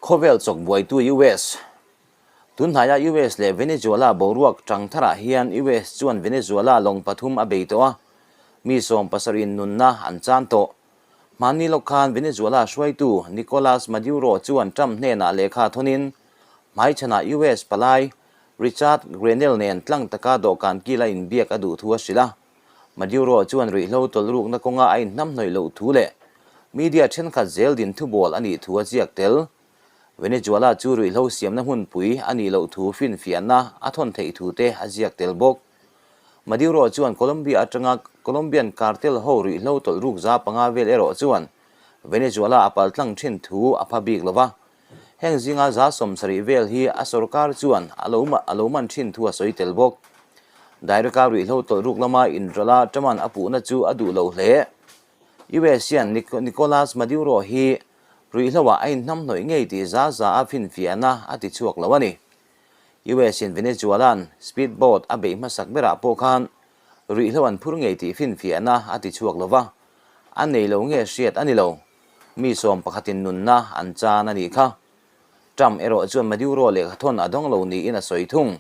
Khawvel chawk buaitu US. Tunhnaia US leh Venezuela boruak tang tharah hian US chuan Venezuela lawng pathum a bei tawh a, mi 70 in nunna an chan tawh. Hmanni lawk khan Venezuela hruaitu Nicolas Maduro chuan Trump hnenah lehkha thawnin hmaichhanah US palai Richard Grenell nen tlang taka dawhkan kila inbiak a duh thu a hrilh a. Maduro chuan ruihhlo tawlhrukna kawnga a inhnamhnawih loh thu leh media thenkhat zel din thubawl a nih thu a ziak tel. Venezuela chu ruihhlo siamna hmunpui a nih loh thu finfiahna a thawn theih thu te a ziak tel bawk. Maduro chuan Colombia atanga Colombian cartel ho ruihhlo tawlhruk 500 vel erawh chuan Venezuela a paltlang thin thu a pha bik lo va. Heng zinga 70 vel hi a sorkar chuan a lo a lo man thin thu a sawi tel bawk. Direct-a ruihhlo tawlhruk lama inrawlh a Truman a puhna chu a duh lo hle. US hian Nicolas Maduro hi ruihhloah a inhnamhnawih ngei tih za za a finfiahna a ti chhuak lo a ni. US in Venezuelan speedboat a beih hmasak berah pawh khan ruihhlo an phur ngei tih finfiahna a ti chhuak lo va, a nei lo nge hriat a ni lo. Mi 11 in nunna an chan a nih kha. Trump erawh chuan Maduro lehkhathawn a dawng lo niin a sawi thung.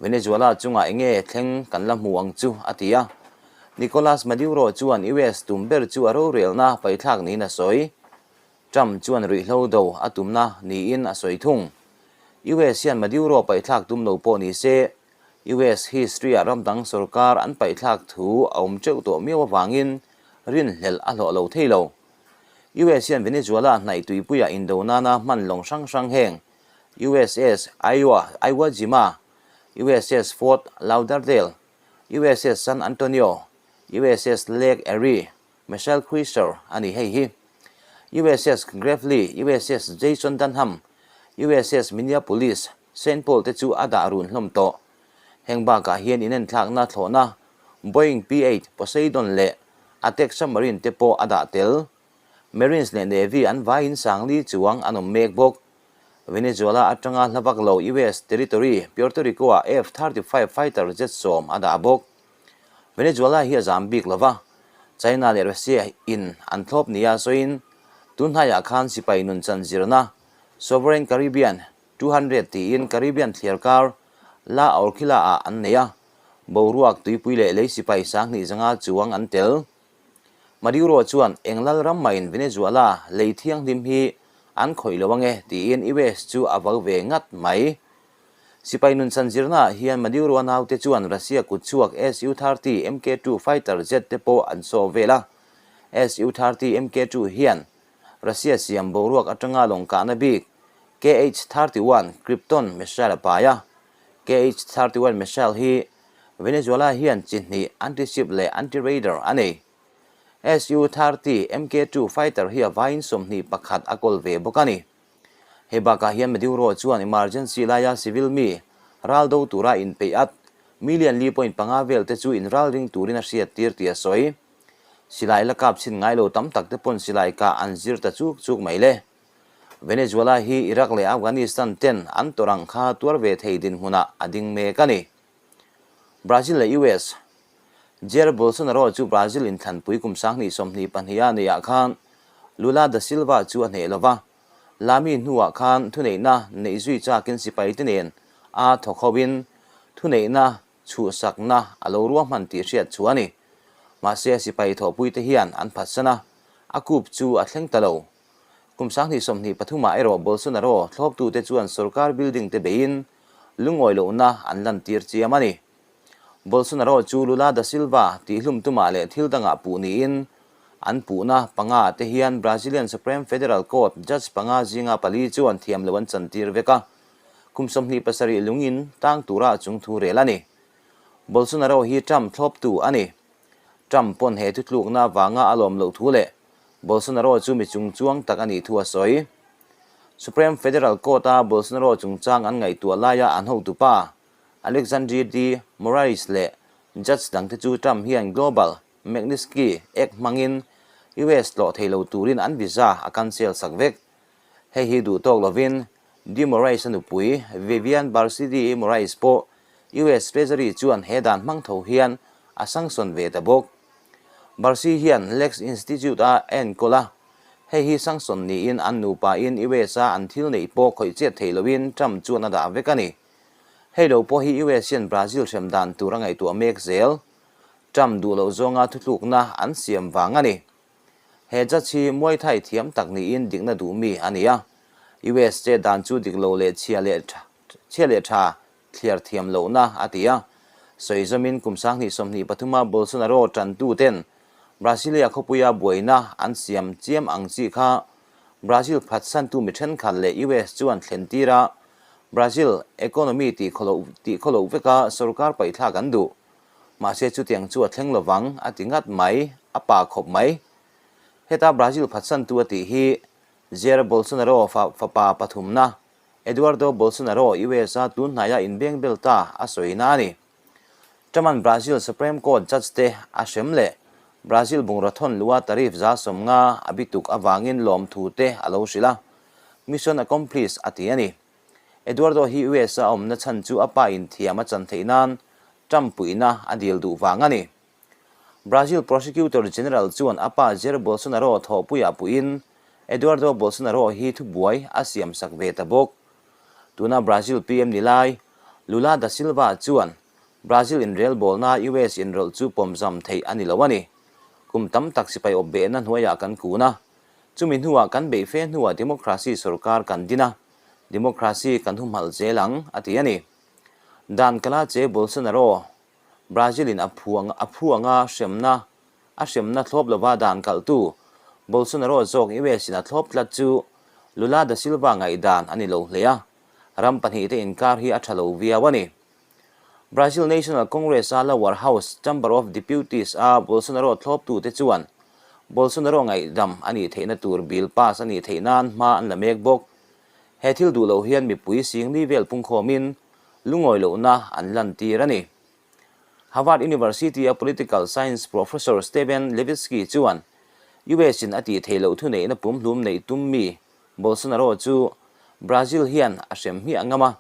Venezuela chungah enge thleng kan la hmu ang chu, a ti a. Nicolas Maduro chuan US tum ber chu a rorelna paithlak niin a sawi. Trump chuan ruihhlo do a tumna niin a sawi thung. US hian Maduro paithlak tum lo pawh ni se, US history-ah ramdang sorkar an paihthlak thu a awm teuh tawh miau avangin rinhlelh a hlawh lo thei lo. US hian Venezuela hnaih tuipuiah indo nana hman lawng hrang hrang heng USS Iowa, Iwo Jima, USS Fort Lauderdale, USS San Antonio, USS Lake Erie, Missile Cruiser a ni hei hi. USS Gravely, USS Jason Dunham, USS Minneapolis, Saint Paul te chu a dah run hlawm tawh. Heng bakah hian inenthlakna thlawhna Boeing P-8 Poseidon leh Atek submarine te pawh a dah tel. Marines leh Navy an vaiin 4000 chuang an awm mek bawk. Venezuela atanga hla vak lo US territory Puerto Rico-ah F-35 fighter jet 10 a dah bawk. Venezuela hi a zam bik lo va, China leh Russia in an thlawp nia sawiin tunhnaiah khan sipai nunchan zirna Sovereign Caribbean 200 tiin Caribbean thliarkar La Orquilla-ah an nei a, boruak tuipui leh lei sipai 2500 chuang an tel. Maduro chuan eng lal ram mahin Venezuela lei thianghlim hi an khawih lo ange tiin US chu a vau ve ngat mai. Sipai nunchan zirnaah hian Maduro-a naute chuan Russia kutchhuak Su-30 Mk2 fighter jet te pawh an saw vel a. Su-30 Mk2 hian Russia siam boruak atanga lawngkahna bik KH-31 Krypton missile a pai a. KH-31 missile hi Venezuela hian chi hnih anti-ship leh anti-radar a nei. Su-30 Mk2 fighter hi a vaiin 21 a kawl ve bawk a ni. Hei bakah hian Maduro chuan emergency laia civil mi ral do tura inpeih at million 4.5 vel te chu inralring turin a hriattir tih a sawi. Silai la kap chhin ngai lo tam tak te pawn silai kah an zir ta chuk chuk mai le. Venezuela hi Iraq leh Afghanistan ten an tawrh ang kha tuar ve thei dinhmunah a ding mek a ni. Brazil leh US. Jair Bolsonaro chu Brazil inthlanpui kum 2022 a neihah khan Lula da Silva chu a hneh lo va, Lami hnuah khan thuneihna neih zui chakin sipai te nen a thawk hoin thuneihna chhuhsakna a lo ruahman tih hriat chu a ni. Mahse, sipai thawhpuite hian an phatsan a, a kup chu a thleng ta lo. Kum 2023ah erawh Bolsonaro thlawptute chuan sorkar building te beiin lungawi lohna an lantir chiam a ni. Bolsonaro chu Lula da Silva tihhlum tumah leh thil dangah puh niin an puhna panga te hian Brazilian Supreme Federal Court judge panga zinga pali chuan thiam lo an chantir vek a. Kum 27 lungin tang tura chung thu rel a ni. Bolsonaro hi Trump thlawptu a ni. Trump pawn he thutlukna vanga a lawm loh thu leh Bolsonaro chu mi chung chuang tak a nih thu a sawi. Supreme Federal Court-a Bolsonaro chungchang an ngaihtuah laia an hotupa Alexandre de Moraes leh judge dangte chu Trump hian Global Magnitsky Act hmangin US tlawh thei lo turin an visa a cancel sak vek. Hei hi duh tawk lovin de Moraes-a nupui Vivian Barsi de Moraes pawh US Treasury chuan he dan hmang tho hian a sanction ve ta bawk. Barsi hian Lex Institute-a enkawl a, Hei hi sanction niin an nupain US-a an thil neih pawh khawih chet thei loin Trump chuan a dah vek a ni. Hei lo pawh hi US hian Brazil hrem dan tur a ngaihtuah mek zel. Trump duh loh zawnga thutlukna an siam vang a ni. He judge hi Muay Thai thiam tak niin dikna duh mi a ni a. US che dan chu dik lo leh chhia leh chhia leh tha thliar thiam lohna a ti a. Sawi zawmin kum 2023 a Bolsonaro tantu ten Brasilia khawpuia buaina an siam chiam ang chi kha Brazil phatsantu mi thenkhat leh US chuan thlen tir a, Brazil economy tih khawloh veka sorkar paihthlak an duh. Mahse chutiang chu a thleng lovang a ti ngat mai, a pa khawp mai. Heta Brazil phatsantu a tih hi Jair Bolsonaro fapa pathumna Eduardo Bolsonaro US-a tun hnaia inbeng bel ta a sawina a ni. Truman Brazil Supreme Court judge te a hrem leh Brazil bungraw thawn lua tariff 50% a bituk avangin lawmthu te a lo hrilh a, mission accomplished a ti a ni. Eduardo hi US-a awmna chhan chu a pa inthiam a chan theih nan Trump puihna a dil duh vang a ni. Brazil Prosecutor General chuan a pa Jair Bolsonaro thawhpuiah puihin Eduardo Bolsonaro hi thubuai a siamsak ve ta bawk. Tuna Brazil PM ni lai, Lula da Silva chuan Brazil inrelbawlna US inrawlh chu pawmzam theih a ni lo a ni. Kum tam tak sipai awp behna hnuaiah kan kun a, chumi hnuah kan beih fe hnuah democracy sorkar kan din a, democracy kan humhalh zel ang, a ti a ni. Dan kala che Bolsonaro, Brazil-in a phu a phu anga hremna a hremna thlawp lova dan kalhtu Bolsonaro zawk US-in a thlawp tlat chu Lula da Silva ngaihdan a ni lo hle a, ram pahnihte inkar hi a tha lo viau a ni. Brazil National Congress-a lower house Chamber of Deputies-a Bolsonaro thlawptute chuan Bolsonaro ngaihdam a nih theihna tur bill pass a nih theih nan hma an la mek bawk. He thil duh loh hian mipui singli vel pungkhawmin lungawi lohna an lantir a ni. Harvard University-a political science professor Steven Levitsky chuan US-in a tih theih loh thuneihna pumhlum neih tum mi Bolsonaro chu Brazil hian a hrem hmiah ngam a,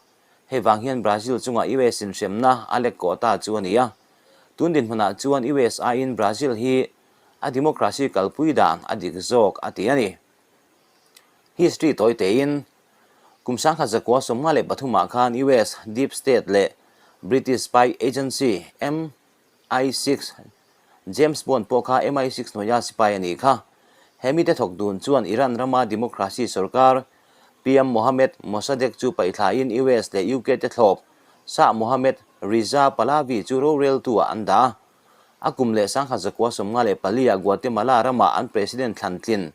hei vang hian Brazil chungah US-in hremna a lek kawh ta chu a ni a. Tun dinhmunah chuan US aiin Brazil hi a democracy kalpui dan a dik zawk a ti a ni. History tawi tein kum 1993 ah khan US Deep State leh British spy agency MI6, James Bond pawh kha MI6 hnuaia spy a nih kha. He mite thawk dun chuan Iran rama democracy sorkar PM Mohammad Mossadegh chu paihthlain US leh UK te thlawp Shah Mohammad Reza Pahlavi chu roreltu ah an dah a. A kum leh 1994 ah Guatemala rama an president thlan tlin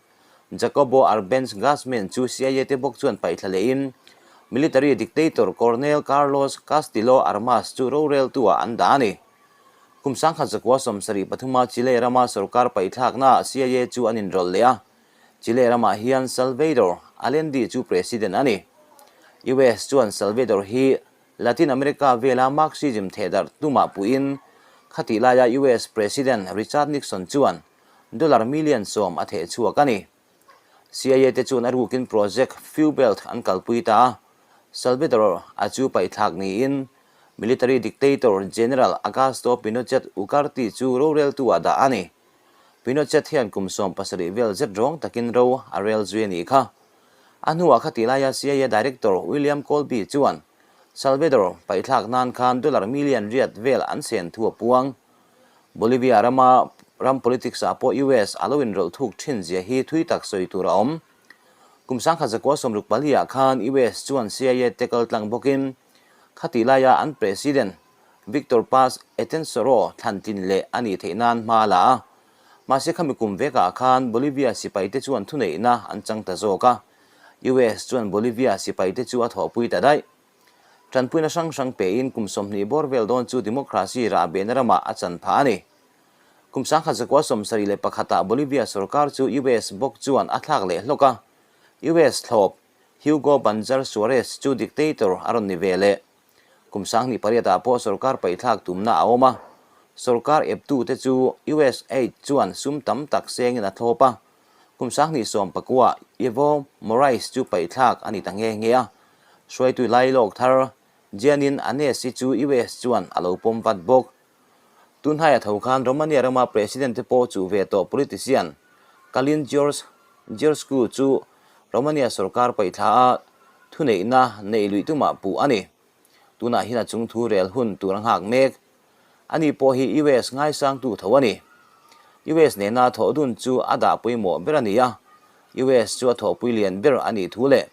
Jacobo Arbenz Guzman chu CIA te bawk chuan paihthla lehin military dictator Colonel Carlos Castillo Armas chu roreltu ah an dah a ni. Kum 1973 a Chile rama sorkar paihthlaknaah CIA chu an inrawlh leh a, Chile ramah hian Salvador Allende chu president a ni. US chuan Salvador hi Latin America vela Marxism thehdarh tumah puihin khatih laia US President Richard Nixon chuan Dollar million 10 a theh chhuak a ni. CIA te chuan a rukin Project Fuelbelt an kalpui ta a, Salvador a chu paihthlak niin military dictator General Augusto Pinochet Ugarte chu roreltu ah dah a ni. Pinochet hian kum 17 vel zet rawng takin ro a rel zui a nih kha. A hnuah khati laia CIA Director William Colby chuan Salvador paihthlak nan khan dollar million 8 vel an sen thu a puang. Bolivia rama ram politics ah pawh US a lo inrawlh thuk thin zia hi thui tak sawi tur a awm. Kum 1964 ah khan US chuan CIA te kal tlang bawkin khatih laia an President Victor Paz Estenssoro thlan tlin leh a nih theih nan hma a la a. Mahse khami kum vekah khan Bolivia sipai te chuan thuneihna an chang ta zawk a. US chuan Bolivia sipai te chu a thawhpui ta daih. Tanpuina hrang hrang pein kum 20 bawr vel dawn chu democracy rah behna ramah a chan phah a ni. Kum 1971 ah Bolivia sorkar chu US bawk chuan a thlak leh hlawk a, US thlawp Hugo Banzer Suarez chu dictator a rawn ni ve leh. Kum 2008 ah pawh sorkar paihthlak tumna a awm a, sorkar eptute chu USAID chuan sum tam tak sengin a thlawp a, Kum 2019 ah Evo Morales chu paihthlak a ni ta nghe nghe a, hruaitu lailawk thar Jeanine Anez-i chu US chuan a lo pawm vat bawk. Tunhnaia tho khan Romania rama president te pawh chuh ve tawh politician Calin George Georgescu chu Romania sorkar paihthla a thuneihna neih luih tumah puh a ni. Tunah hian a chung thu rel hun tur a nghak mek. Ani pawh hi US ngaisangtu tho a ni. US nena thawh dun chu a dah pawimawh ber a ni a, US chu a thawhpui lian ber a nih thu leh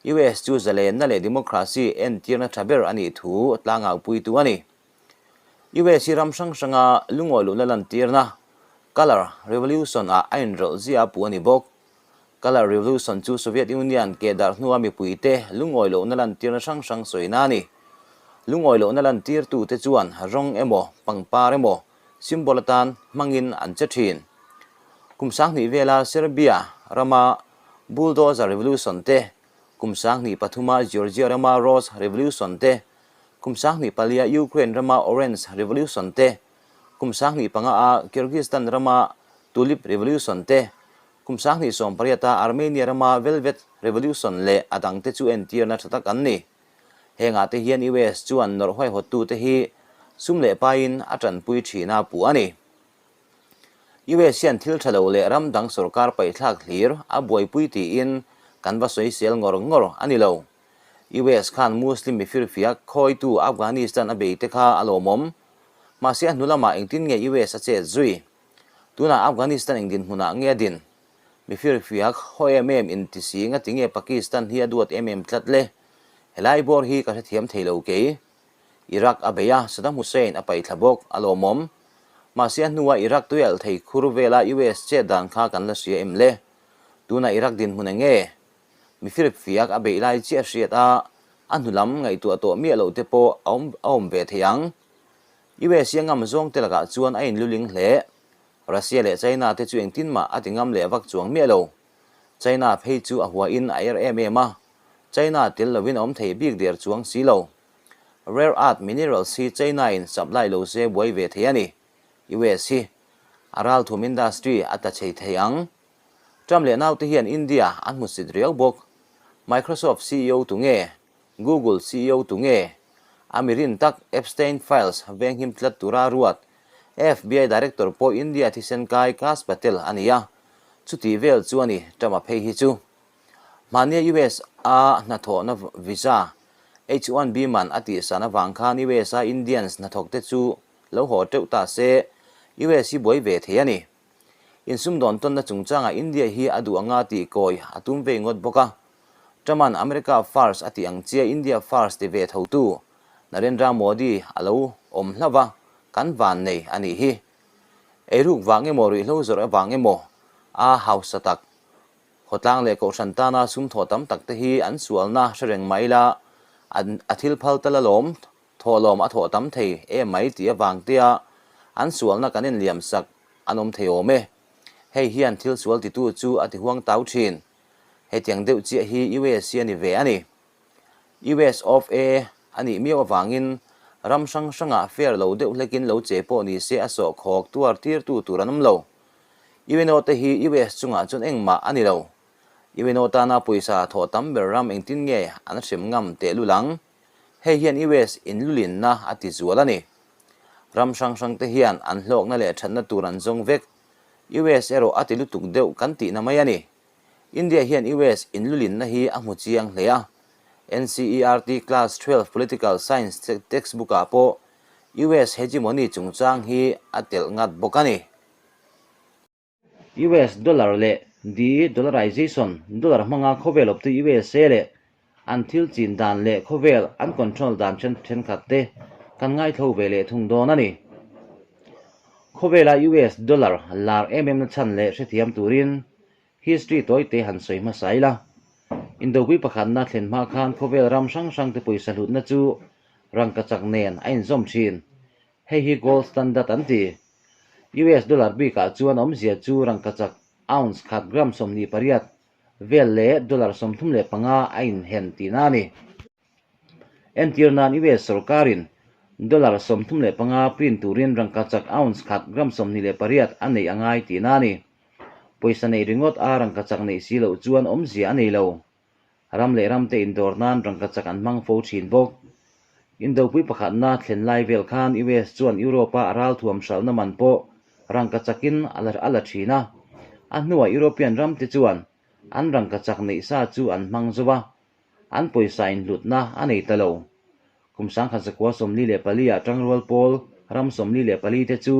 US chu zalenna leh democracy entirna tha ber a nih thu tlangaupuitu a ni. US hi ram hrang hranga lungawi luhna lantirna Colour Revolution ah a inrawlh zia a puh a ni bawk. Colour Revolution chu Soviet Union keh darh hnua mipuite lungawi lohna lantirna hrang hrang sawina a ni. Lungawi lohna lantirtute chuan rawng emaw, pangpar emaw symbol atan hmangin an che thin. Kum 2000 vela Serbia rama Bulldozer Revolution te, kum 2003a Georgia rama Rose Revolution te, kum 2004a Ukraine rama Orange Revolution te, kum 2005a Kyrgyzstan rama Tulip Revolution te, kum 2018a Armenia rama Velvet Revolution leh a dangte chu entirna tha tak an ni. Hengah te hian US chuan nawrh huaihawttute hi sum leh paiin a tanpui thin a puh a ni. US hian thil tha lo leh ram dang sorkar paihthlak hlir a buaipui tiin kan va sawisel ngawr ngawr a ni lo. US khan Muslim mifirfiak khawitu Afghanistan a bei te kha a lawmawm. Mahse a hnu lamah engtin nge US a chet zui? Tunah Afghanistan eng dinhmunah nge a din? Mifirfiak haw em em inti si ngati nge Pakistan hi a duat em em tlat le? Helai bawr hi ka hrethiam thei lo kei. Iraq a bei a, Saddam Hussein a paihthla bawk, a lawmawm. Mahse a hnua Iraq tui alh thei khur vela US chet dan kha kan la hria em le? Tunah Iraq dinhmun eng nge? Mi firfiak a beih lai chiah hriat a, a hnu lam ngaihtuah tawh miah loh te pawh a awm a awm ve thei ang. US hi a ngam zawng te lakah chuan a inluling hle. Russia leh China te chu engtin mah a ti ngam leh vak chuang miah lo. China phei chu a huain a er em em a, China tel lovin a awm thei bik der chuang si lo. Rare earth minerals hi China in supply lo se buai ve thei a ni. US hi a ralthum industry a tla chei thei ang. Trump leh naute hian India an hmu sit riau bawk. Microsoft ceo tu nge? Google ceo tu nge? A mi rin tak Epstein files venghim tlat tura ruat FBI director pawh India thisen kai Kash Patel a ni a, chutih vel chu a ni Trump-a phei hi chu. Hmania US a hnathawhna visa H-1B man a tihsan avang khan US a Indians hnathawkte chu lo haw teuh ta se, US hi buai ve thei a ni. Insumdawn tawnna chungchangah India hi a duh anga tih kawi a tum vei ngawt bawk a. Trump'an America First a tih ang chiah India First ti ve thotu Narendra Modi a lo awm hlauh a, kan van nei a nih hi. Eiruk vang emaw ruihhlo zawrh avang emaw a hausa tak Khawtlang leh kohhran tana sum thawh tam tak te hi an sualna hre reng mai la, an a thil phal tal alawm, thawhlawm a thawh tam thei em mai tih avang tea an sualna kan inliam sak an awm thei awm e. Hei hian thil sual titu chu a ti huang tau thin. Hetiang deuh chiah hi US hi a ni ve a ni. US of A a nih miau avangin ram hrang hrangah fair lo deuh hlekin lo che pawh ni se a sawhkhawk tuar tirtu tur an awm lo. UNO te hi US chungah chuan engmah a ni lo. UNO tana pawisa thawh tam ber ram engtin nge an hrem ngam tehlul ang? Hei hian US inlulinna a ti zual a ni. Ram hrang hrang te hian an hlawkna leh thatna tur an zawng vek. US erawh a ti lutuk deuh kan tihna mai a ni. India hian US inlulinna hi a hmu chiang hle a. NCERT Class 12 Political Science textbook ah pawh US hegemony chungchang hi a telh ngat bawk a ni. US dollar leh de-dollarization, dollar hmanga khawvel awptu USA leh an thil chin dan leh khawvel an control dan thenkhat te kan ngaithlo ve leh thung dawn a ni. Khawvela US dollar lar em em na chhan leh hrethiam turin history tawi te han sawi hmasa ila. Indopui pakhatna thlen hma khan khawvel ram hrang hrang te pawisa hlutna chu rangkachak nen a inzawm thin. Hei hi gold standard an ti. US dollar bikah chuan awmzia chu rangkachak ounce khat gram 28 vel leh dollar 35 a inhen tihna a ni. Entir nan US sorkarin dollar 35 print turin rangkachak ounce khat gram 28 a neih a ngai tihna a ni. Pawisa neih ringawt a rangkachak neih si loh chuan awmzia a nei lo. Ram leh ramte indawr nan rangkachak an hmang fo thin bawk. Indopui pakhatna thlen lai vel khan US chuan Europe-a a ralthuam hralhna man pawh rangkachakin a la thin a. A hnuah European ramte chuan an rangkachak neih sa chu an hmang zo a, an pawisa inhlutna a nei ta lo. Kum 1944 ah tangrual pawl ram 44 te chu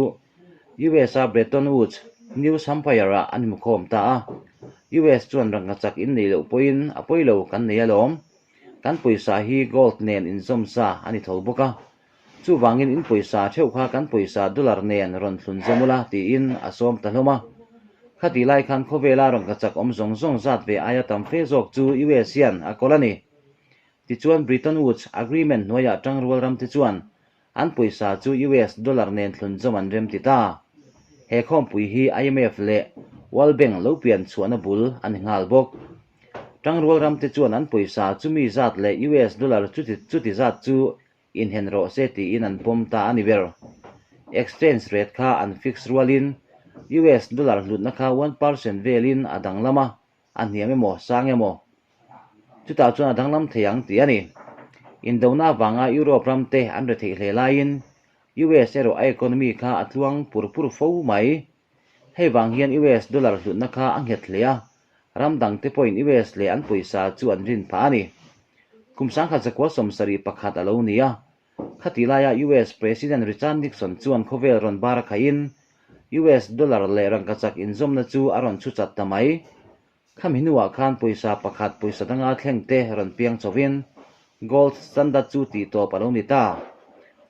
US a Bretton Woods, New Hampshire ah an hmukhawm ta a. US chuan rangkachak in neih loh pawhin a pawi lo kan nei alawm. Kan pawisa hi gold nen inzawm sa a ni tho bawk a. Chuvangin in pawisa theuh kha kan pawisa dollar nen rawn thlun zawm ula tiin a sawm ta hlawm a. Khatih lai khan khawvela rangkachak awm zawng zawng zat ve aia tam fe zawk chu US hian a kawl a ni. Tichuan Bretton Woods Agreement hnuaiah tangrual ramte chuan an pawisa chu US dollar nen thlunzawm an remti ta. He khawmpui hi IMF leh World Bank lo pian chhuahna bul a ni nghal bawk. Tangrual ramte chuan an pawisa chumi zat leh US dollar chuti chuti zat chu inhen rawh se tiin an pawm ta a ni ber. Exchange rate kha an fix rualin US dollar hlutna kha 1% velin a danglam a, A hniam emaw, sang emaw? Chutah chuan a danglam thei ang tih a ni. Indona avanga Europe ram te an retheih hle laiin US erawh a economy kha a tluang pur pur fo mai. Hei vang hian US dollar hlutna kha a nghet hle a, ram dang te pawhin US leh an pawisa chu an rin phah a ni. Kum 1971 a lo ni a, khatih laia US President Richard Nixon chuan khawvel rawn bar a khaihin US dollar leh rangkachak inzawmna chu a rawn chhu chat ta mai. Khami hnuah khan pawisa pakhat pawisa danga thleng te rawn piang chauhin gold standard chu tih tawp a lo ni ta.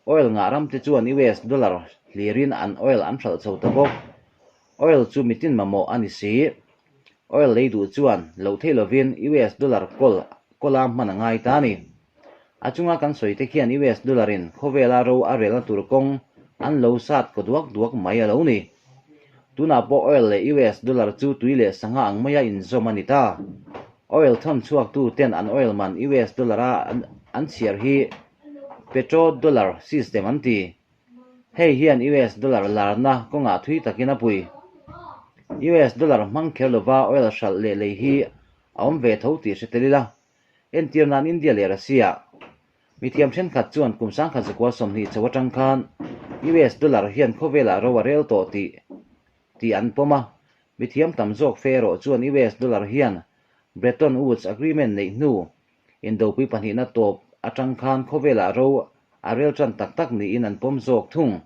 Oil ngah ram te chuan US dollar hlirin an oil an hralh chho ta bawk. Oil chu mitin mamawh a ni si. Oil lei duh chuan loh theih lovin US dollar kawl kawla hman a ngai ta a ni. A chunga kan sawi te khian US dollar in khawvela ro a relna tur kawng an lo sat kaw duak duak mai a lo ni. Tunah pawh oil leh US dollar chu tui leh sangha ang maia inzawm a ni ta. Oil thawn chhuaktu ten an oil man US dollar a an chhiar hi petrodollar system an ti. Hei hian US dollar larna kawngah thui takin a pui. US dollar hmang kher lova oil hralh leh lei hi a awm ve tho tih hre tel ila. Entir nan India leh Russia mithiam thenkhat chuan kum 1920 chho atang khan US dollar hian khawvelah ro a rel tawh tih tih an pawm a. Mithiam tam zawk fe erawh chuan US dollar hian Bretton Woods Agreement neih hnu indopui pahnihna tawp atang khan khawvelah ro a rel tan tak tak niin an pawm zawk thung.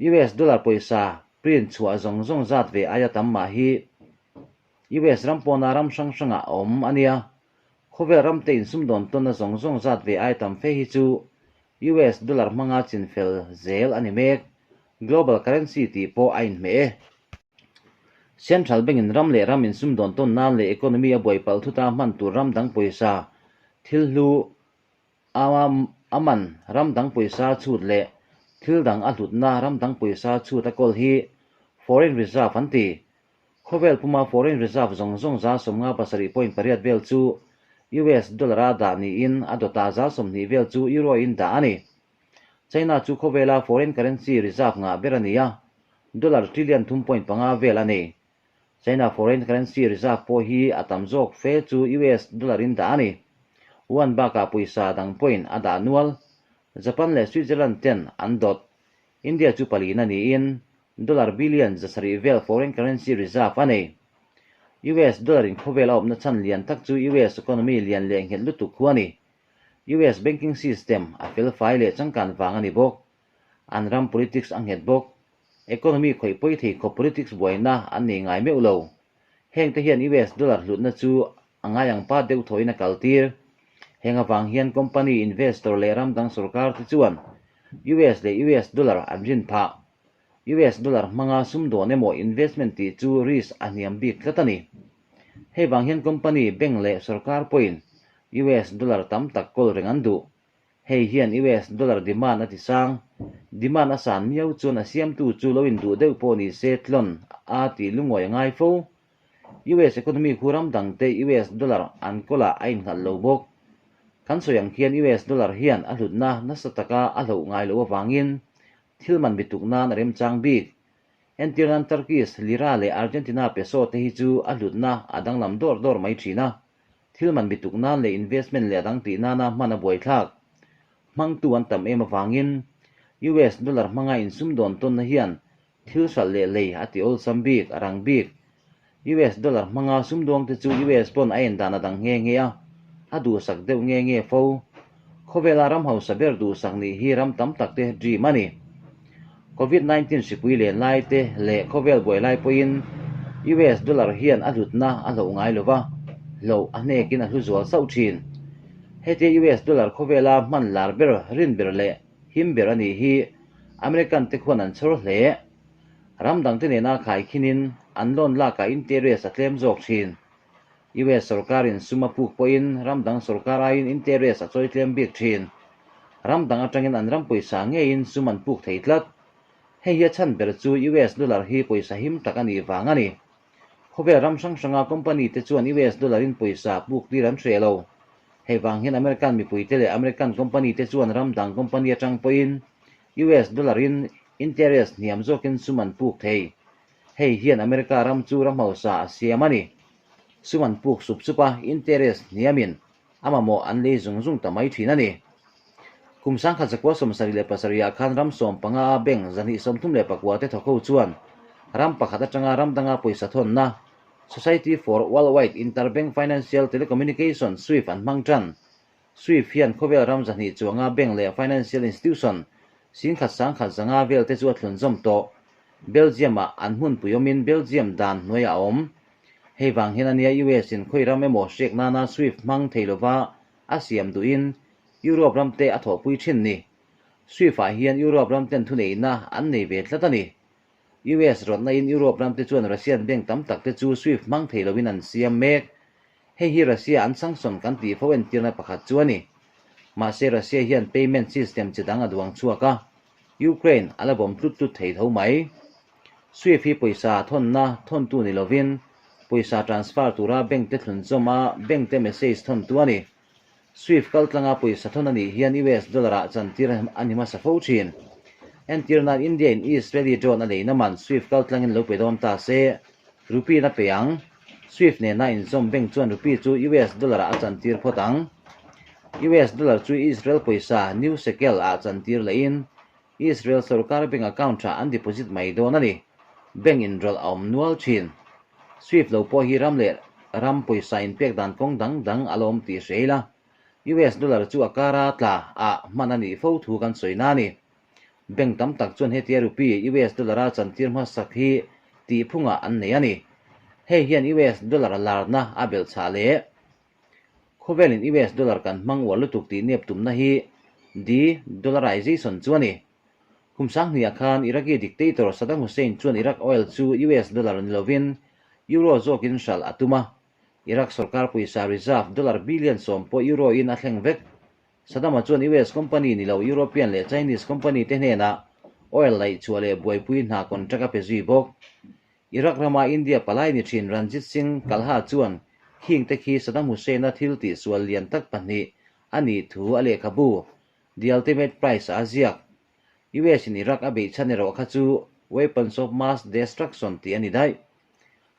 US dollar pawisa print chhuah zawng zawng zat ve aia tam mah hi US ram pawna ram hrang hrangah a awm a nia. Khawvel ramte insumdawn tawnna zawng zawng zat ve aia tam fe hi chu US dollar hmanga chinfel zel a ni mek. Global currency tih pawh a inhmeh e. Central Bank in ram leh ram insumdawn tawn nan leh economy a buai palh thuta hman tur ram dang pawisa thil hlu A man ram dang pawisa chhut leh thil dang a hlutna ram dang pawisa chhut a kawl hi Foreign Reserve an ti. Khawvel puma Foreign Reserve zawng zawng 57.8 vel chu US dollar-a dah niin a dawtah 20 vel chu Euro-in dah a ni. China chu khawvela foreign currency reserve ngah ber a ni a, dollar trillion 3.5 vel a nei. China foreign currency reserve pawh hi a tam zawk fe chu US dollar in dah a ni. Yuan bakah pawisa dang pawhin a dah nual. Japan leh Switzerland ten an dawt. India chu palina niin dollar billion 700 vel foreign currency reserve a nei. US dollar in khawvel a awmna chhan lian tak chu US economy lian leh nghet lutuk khu a ni. US banking system a felfai leh changkan vang a ni bawk. An ram politics a nghet bawk. Economy khawih pawi thei khawp politics buaina an nei ngai meuh lo. Heng te hian US dollar hlutna chu a ngai ang pa deuh thawhin a kal tir. Heng avang hian company, investor leh ram dang sorkar te chuan US leh US dollar an rin phah. US dollar hmanga sumdawn emaw investment tih chu risk a hniam bik tlat a ni. Hei vang hian company, bank leh sorkar pawhin US dollar tam tak kawl reng an duh. Hei hian US dollar demand a ti sang. Demand a san miau chuan a siamtu chu lo induh deuh pawh ni se tlawn a tih lungawi a ngai fo. US economy khu ram dangte US dollar an kawlah a innghalh lo bawk. Kan sawi ang khian US dollar hian a hlutna nasa taka a hloh ngai loh avangin thil man bituk nan a remchang bik. Entir nan Turkish lira leh Argentina peso te hi chu a hlutna a danglam dawr dawr mai thin a. Thil man bituk nan leh investment leh a dang tih nana hman a buaithlak. Hmangtu an tam em avangin US dollar hmanga insumdawn tawnna hian Thil hralh leh lei a ti awlsam bik, a rang bik. US dollar hmanga sumdawngte chu US pawn a en dan a dang nghe nghe a, a duhsak deuh nge nge fo. Khawvela ram hausa ber duhsak nih hi ram tam tak te dream a ni. Covid 19 hripui len lai te leh khawvel buai lai pawhin US dollar hian a hlutna a hloh ngai lova, hloh a hnekin a hlu zual sauh thin. Hetia US dollar khawvela hman lar ber rin ber leh him ber a nih hi American te khuan an chhawr hle. Ram dangte nena khaikhinin an loan lakah interest a tlem zawk thin. US sorkarin sum a puk pawhin ram dang sorkar aiin interest a chawi tlem bik thin. Ram dang atangin an ram pawisa ngeiin sum an puk thei tlat. Hei hi a chhan ber chu US dollar hi pawisa him tak a nih vang a ni. Khawvel ram hrang hranga company te chuan US dollar in pawisa puk tir an hreh lo. Hei vang hian American mipuite leh American company te chuan ram dang company atang pawhin US dollar in interest hniam zawkin sum an puk thei. Hei hian America ram chu ram hausa a siam a ni. Sum an puk sup sup a, interest hniamin a mamawh an lei zung zung ta mai thin a ni. Kum 1977 ah khan ram 15 a bank 234 te thawk ho chuan ram pakhat atanga ram danga pawisa thawnna Society for Worldwide Interbank Financial Telecommunication, SWIFT, an hmang tan. SWIFT hian khawvel ram 200 chuanga bank leh financial institution 11,105 vel te chu a thlunzawm tawh. Belgium-ah an hmunpui awmin Belgium dan hnuaiah a awm. Hei vang hian ania US in khawi ram emaw hrek nana SWIFT hmang thei lova a siam duhin Europe ram te a thawhpui thin ni. SWIFT ah hian Europe ram ten thuneihna an nei ve tlat a ni. US rawtna in Europe ram te chuan Russian bank tam tak te chu SWIFT hmang thei lovin an siam mek. Hei hi Russia an sanction kan tih fo entirna pakhat chu a ni. Mahse Russia hian payment system chi dang a duang chhuak a, Ukraine a la bawm tlut tlut thei tho mai. Swift hi pawisa thawnna thawntu ni lovin pawisa transfer tura bank te thlunzawm a bank te message thawntu a ni. Swift kaltlanga pawisa thawn a nih hian US dollar ah chantir a ni hmasa fo thin. Entir nan India in Israeli drone a leina man Swift kaltlangin lo pe dawn ta se, rupee in a pe ang. Swift nena inzawm bank chuan rupee chu US dollar ah a chantir phawt ang. US dollar chu Israel pawisa new shekel ah chantir lehin Israel sorkar bank account ah an deposit mai dawn a ni. Bank inrawlh a awm nual thin. Swift lo pawh hi ram leh ram pawisa inpek dan kawng dang dang a la awm tih hre ila, US dollar chu a kara tla ah hman a nih fo thu kan sawi na a ni. Bank tam tak chuan hetia rupee US dollar a chantir hmasak hi tihphungah an nei a ni. Hei hian US dollar larna a belhchhah leh. Khawvelin US dollar kan hmang uar lutuk tih nep tumna hi de-dollarization chu a ni. Kum 2000 khan Iraqi dictator Saddam Hussein chuan Iraq oil chu US dollar ni lovin euro zawkin hralh a tum a. Iraq sorkar pawisa reserve dollar billion 10 pawh euro in a thleng vek. Saddam-a chuan US company ni lo European leh Chinese company te hnenah oil laih chhuah leh buaipui hna contract a pe zui bawk. Iraq rama India palai ni thin Ranjit Singh Kalha chuan khing te khi Saddam Hussein-a thil tihsual lian tak pahnih a nih thu a lehkhabu The Ultimate Price ah a ziak. US in Iraq a beih chhan erawh kha chu Weapons of Mass Destruction tih a ni daih.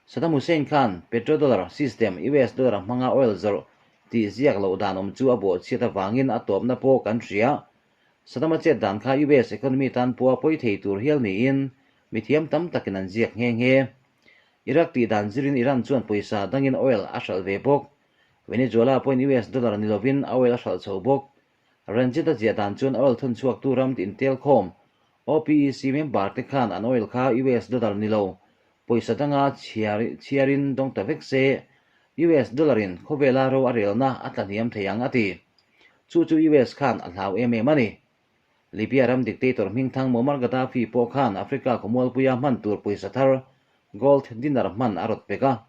Saddam Hussein khan petrodollar system US dollar hmanga oil zawrh tih ziak loh dan awm chu a bawhchhiat avangin a tawpna pawh kan hria. Saddam-a chet dan kha US economy tan pawha pawi thei tur hial niin Mithiam tam takin an ziak nghe nghe. Iraq tih dan zirin Iran chuan pawisa dangin oil a hralh ve bawk. Venezuela pawhin US dollar ni lovin a oil a hralh chho bawk. Ranjit a ziah dan chuan oil thawn chhuaktu ram intelkhawm OPEC member te khan an oil kha US dollar ni lo pawisa danga chhiarin dawng ta vek se, US dollar in khawvela ro a relna a tlahniam thei ang a ti. Chu chu US khan a hlau em em a ni. Libya ram dictator hmingthang Muammar Gaddafi pawh khan Africa khawmualpuia hman tur pawisa thar, gold dinar hman a rawt pek a,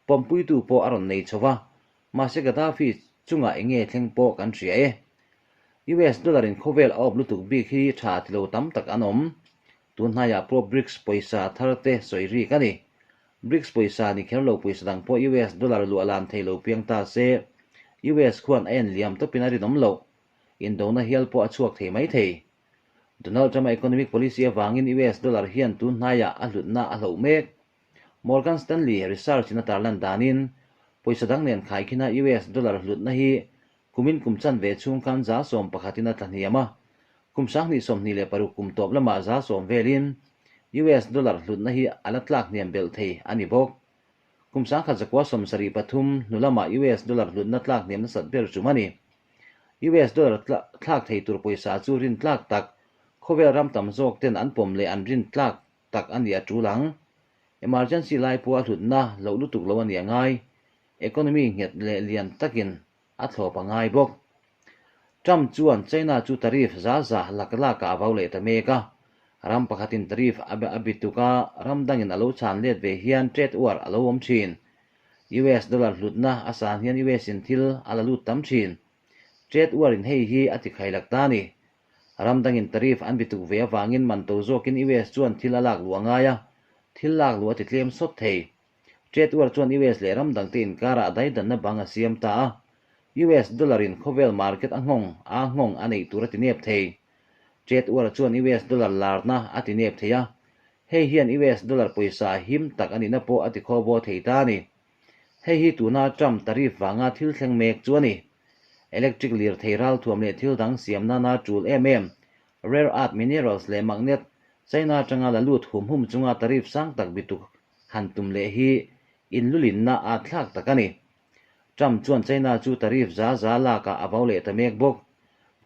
pawmpuitu pawh a rawn nei chho va, mahse Gaddafi chungah eng nge thleng pawh kan hria e. US dollar in khawvel a awp lutuk bik hi tha ti lo tam tak an awm. Tun hnaiah pawh BRICS pawisa thar te sawi rik a ni. BRICS pawisa ni kher lo pawisa dang pawh US dollar luah lan thei lo piang ta se, US khuan a en liam tawpin a rinawm loh. Indona hial pawh a chhuak thei mai thei. Donald Trump-a economic policy avangin US dollar hian tun hnaiah a hlutna a hloh mek. Morgan Stanley research-in a tarlan danin, pawisa dang nen khaikhina US dollar hlutna hi kumin kum chanve chhung khan 11% in a tlahniam a, kum 2026 kum tawp lamah 10% velin. US dollar hlutna hi a la tlak hniam belh thei a ni bawk. Kum 1973 hnu lama US dollar hlutna tlak hniam nasat ber tum a ni. US dollar thlak thei tur pawisa chu rin tlak tak, khawvel ram tam zawk ten an pawm leh an rin tlak tak a nih a tul ang. Emergency lai pawh a hlutna loh lutuk lo a nih a ngai. Economy nghet leh lian takin a thlawp a ngai bawk. Trump chuan China chu tariff za za lak lakah a vau leh ta mek a. Ram pakhatin tariff a bi tuk a, ram dangin a lo chhan let ve hian trade war a lo awm thin. US dollar hlutna a san hian US in thil a la lut tam thin. Trade war in hei hi a ti khailak ta a ni. Ram dangin tariff an bi tuk ve avangin man to zawkin US chuan thil a lak luh a ngai a, thil lak luh a ti tlem sawt thei. Trade war chuan US leh ram dangte inkarah daidanna bang a siam ta a, US dollar in khawvel market a nghawng a nghawng a neih tur a ti nep thei. Trade war chuan US dollar larna a ti nep thei a, hei hian US dollar pawisa him tak a nihna pawh a ti khawbaw thei ta a ni. Hei hi tuna Trump tariff vanga thil thleng mek chu a ni. Electric lirthei ralthuam leh thil dang siam nana tul em em, rare earth minerals leh magnet, China atanga la lut hum hum chunga tariff sang tak bituk han tum leh hi inlulinna a thlak tak a ni. Trump chuan China chu tariff za za lakah a vau leh ta mek bawk.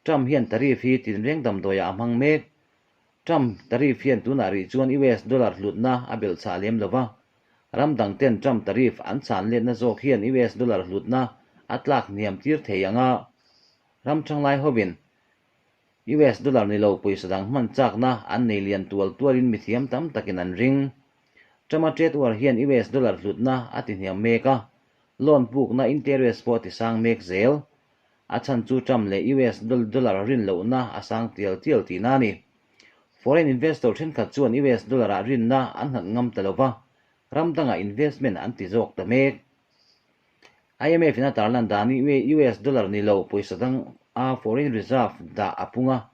Trump hian tariff hi tinreng damdawiah a hmang mek. Trump tariff hian tunah rih chuan US dollar hlutna a belhchhah lem lo va. Ram dangten Trump tariff an chhan letna zawk hian US dollar hlutna a tlak hniam tir thei ang a. Ram thanglai hovin US dollar ni lo pawisa dang hman chakna an nei lian tual tualin mithiam tam takin an ring. Trump-a trade war hian US dollar hlutna a ti hniam mek a, loan pukna interest pawh a ti sang mek zel. A chhan chu Trump leh US dollar rin lohna a sang tial tial tihna a ni. Foreign investor thenkhat chuan US dollar-ah rinna an nghat ngam ta lo va, ram dangah investment an ti zawk ta mek. IMF in a tarlan dan hi US dollar ni lo pawisa dang a foreign reserve dah a pung a,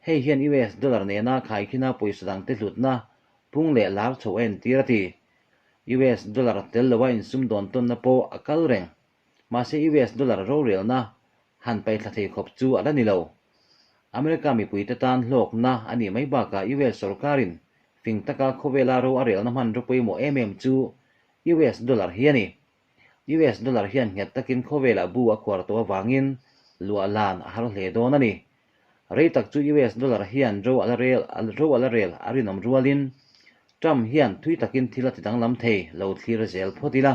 hei hian US dollar nena khaikhina pawisa dangte hlutna pung leh lar chho a entir a ti. US dollar tel loa insumdawn tawnna pawh a kal reng. Mahse US dollar rorelna han paihthla thei khawp chu a la ni lo. America mipuite tan hlawkna a nih mai bakah US sorkarin fing taka khawvela ro a relna hmanraw pawimawh em em chu US dollar hi a ni. US dollar hian nghet takin khawvelah bu a khuar tawh avangin luah lan a har hle dawn a ni. Rei tak chu US dollar hian ro a la rel ro a la rel a rinawm rualin Trump hian thui takin thil a ti danglam thei lo thlir zel phawt ila.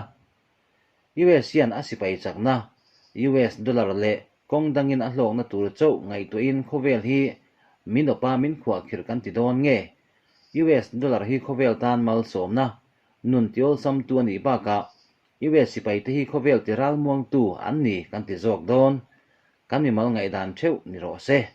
US hian a sipai chakna US dollar leh kawng dangin a hlawkna tur chauh ngaihtuahin khawvel hi min awpa min khuahkhirh kan ti dawn nge? US dollar hi khawvel tan malsawmna Nun ti awlsamtu a nih bakah US sipaite hi khawvel ti ralmuangtu an ni kan ti zawk dawn. Kan mimal ngaihdan theuh ni rawh se.